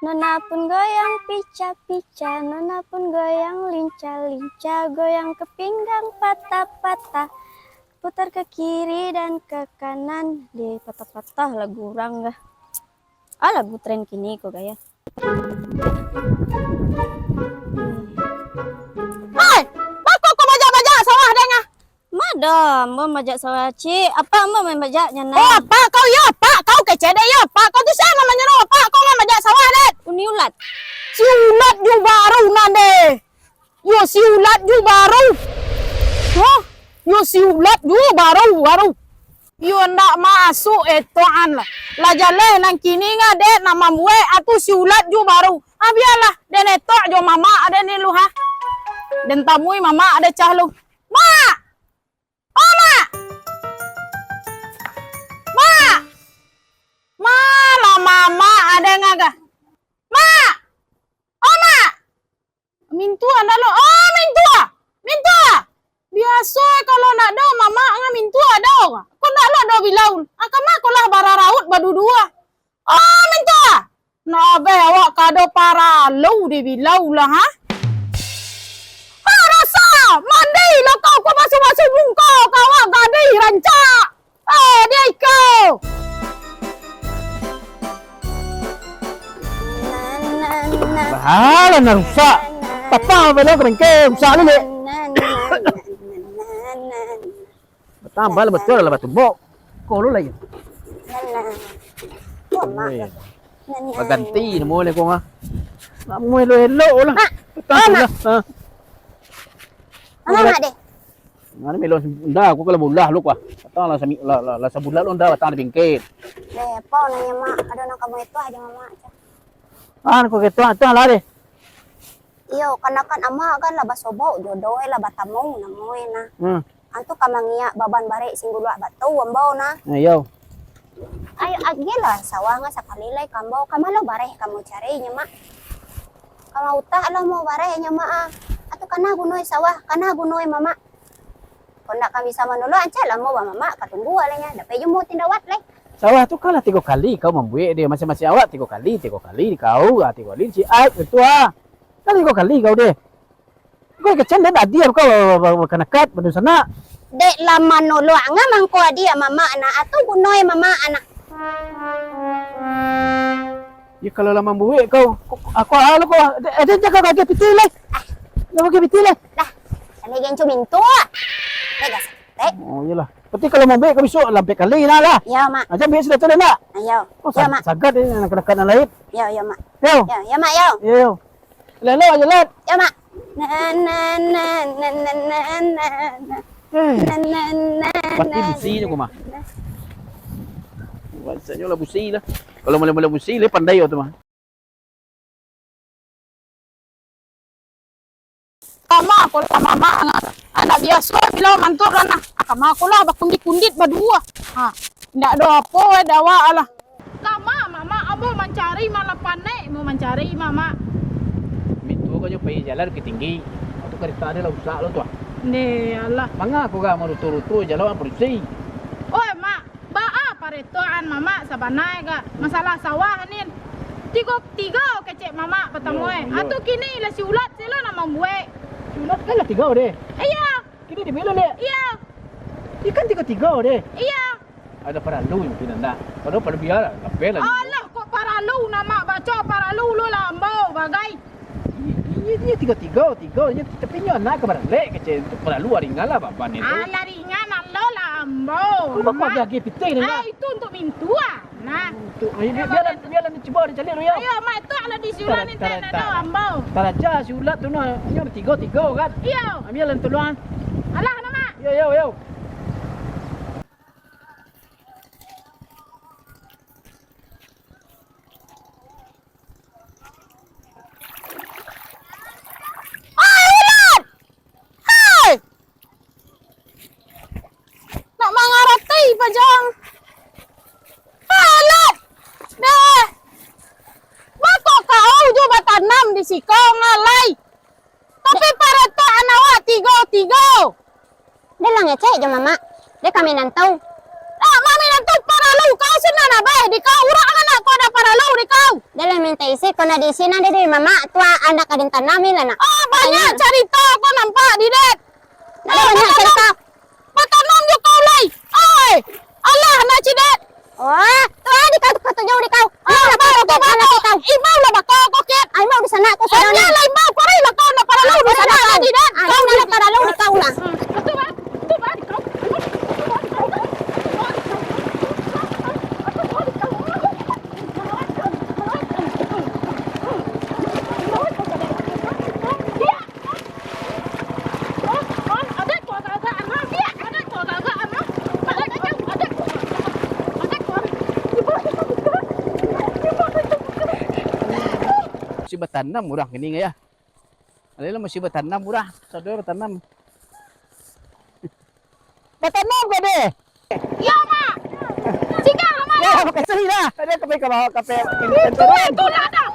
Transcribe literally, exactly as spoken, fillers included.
Nona pun goyang pica-pica, nona pun goyang lincah-lincah, goyang ke pinggang patah-patah, putar ke kiri dan ke kanan. Deh, patah-patah lagu urang kah. Ah, lagu tren kini ko gaya. Hei, bako kau bajak-bajak sawah deh ngah? Ma doh, ambo mambajak sawah, Cik. Apak ambo mambajak nyo nah. Oh, apak kau, iyo, apak kau kecek deh, iyo, apak kau tu sia nan manyuruah apak kau mambajak sawah, deh? Uni Ulat. Si Ulat ju baru nan deh. Yo si Ulat ju baru. Hah? Yo si Ulat ju baru, baru. Iyo ndak masuak etokan lah. Lah jaleh nan kini ngadek nak mambuek atu si Ulat ju baru. Ah, bialah, den etok jo mamak den ni lu, ha. Den tamui mamak den cah lu. Mak! Oh, Mak! Mak! Malah mamak ado ngagah. Mak! Oh, Mak! Mintua ndak lo. Oh, mintua! Mintua! Biaso kalau ndak do mamak nga mintua do. Ko ndak lo do bilau. Akama ko lah bararaut badudua. Oh, mintua! Nah, abeh awak kado paralu di bilau lah, ha? Ha, rasa! Mandi lah kau, kau basuh-basuh muka, kau awak gadih rancak! Eh, dia ikau! Bahalah nak rusak. Patang belo ke bengkel, rusak dulu, dek. Batambah lah bocor lah batumbok. Ko lo lai. Alah. Oi. Baganti namo lai ko, ha. Namo elok-elok lah. Mak. Patang tu lah. Ha. Manga, Mak, deh? Manga melo nda, aku kalau bulah lo, kuah. Patang lah sami, lah, lah, lah sabulah lo nda batang di bingkit. Deh, apo nanyo, Mak? Ado nan kamu itu aja, Mak. Ah, ko ketu, tu lah deh. Iyo, kanakan amak kan lah basobok jodoh, eh, lah batamu namo, eh, nah. Hmm. Antu ka mangiak baban barek singguluak batu ambo nah. Nah, iyo. Ayo agiahlah sawah nga sakali lai ka ambo, ka ma lo bareh kamu cari nyo, Mak? Ka ma utah lo mau bareh nyo, Mak, ah. Atu kana gunoi sawah, kana gunoi mamak. Kok ndak ka bisa manulok, ancak lah ambo bamamak, ka tunggu alainya, dapek jumo tindawat lai. Sawah tu kan lah tigo kali kau mambuek dia, masing-masing awak tigo kali, tigo kali, di kau, ah, tigo kali, si Aik, itu ah. Kan tigo kali kau deh. Kau kecen deh, adiak kau, ba-, ba-, bakanakat, badunsanak. Dek lah manulok nga mangko adiak mamak anak, atu gunoi mamak anak. Ya, kalau lah mambuek kau, ko-, aku ah, lo kau, ada, ada jaga bagi pitih lai. Lah bagi pitih lai. Dah, kami gencu mintu. Tega, tek. Oh, iyolah. Berarti kalau mambuek kau besok lampek kali nah lah. Ya, Mak. Aja ambil sudah tu dah nak. Ayo. Oh, ya, sa-, Mak. Sagat ni, nak kena lain. Ya, ya, Mak. Yo. Ya, ya, Mak, yo. Yo, yo. Lelo aja, Lat. Ya, Mak. Na, na, na. Eh. Na, na, na, Pasti na, busi na, nyo, Kuma. Na. Rasanya lah busi lah. Kalau mula-mula busi, lah pandai awak tu mah. Mama, kalau mama, anak biaso bila mantu kan, ah, kama aku lah bakundit-kundit badua. Ha, indak ado apo, weh, dawak lah. Kama, mama, ambo mancari malah panek, mau mancari, mama. Mintu kau nyo pai jalan Bukittinggi. Waktu kereta ado lah rusak lo tu, ah. Neh, alah. Manga kau ga marutu-rutu jalan polisi? Oi, Mak, baa paretoan Mamak sabanai ga masalah sawah nin? Tigo, tigo kecek Mamak patamo, eh. Iyo, iyo. Atu kini lah si Ulat silo nan mambuek. Si Ulat kan lah tigo deh. Iyo. Kini di bilo leh? Iyo. Ikan tigo-tigo deh. Iyo. Ado paralu mungkin ndak? Kalau paralu bialah, lapeh lah. Alah, kok paralu, Mak baco paralu lo lah ambo bagai. Inyo, inyo tigo-tigo, tigo, inyo, tapi inyo anak ka baralek, kecek, untuak paralu ringan lah baban itu. Alah, ringan alo lah ambo. Kau baku Mak. Agi-agi pitih ni, Mak. Eh, itu untuak mintu ah. Nah. Untuak, ayo, biar, biar, biar, biar cubo dicaliak dulu, yo. Ayo, Mak, itu alo di siulan ni, teh, nado ambo. Taraja si Ulat tu, nah, inyo tigo-tigo, kan? Iyo. Ambiaklah tolong. Alah, nah, Mak. Yo, yo, yo. Hai, Ulat! Hai! Nak mangarati pajang. Hai, Ulat! Deh! Bako kau jo batanam di siko ngalai. Tapi paretoan awak tigo-tigo. Deh lah ngecek jo Mamak. Deh kami nantau. Ah, mami nantau paralu kau sinan abah di kau. Urang anak kau ado paralu di kau. Lah minta isi, kok ndak diisi, ndak dibari mamak, tu andak ka ditanami lah, nak. Oh, banyak carito ko nampak di den. Ndak banyak carito. Batanam jo kau lai. Oi, alah, nak cidet. Oh, tu ah, di kau, kau tunjuk di kau. Ah, imbau lah kau, kau, kau, kau. Imbau lah bakau kau, Kit. Ah, imbau di sana, kau sana. Lah imbau, kau lah kau, nak paralu di sana lah, di den. Ah, kau nak paralu di kau lah. Masih batanam urang kini, ya. Alah, masih batanam urang. Sadonyo batanam. Batanam ko deh. Yo, Mak. Singgah, Mak. Yo, makasih lah. Tadi aku pergi ke bawah kafe. Itu, itu lah dah.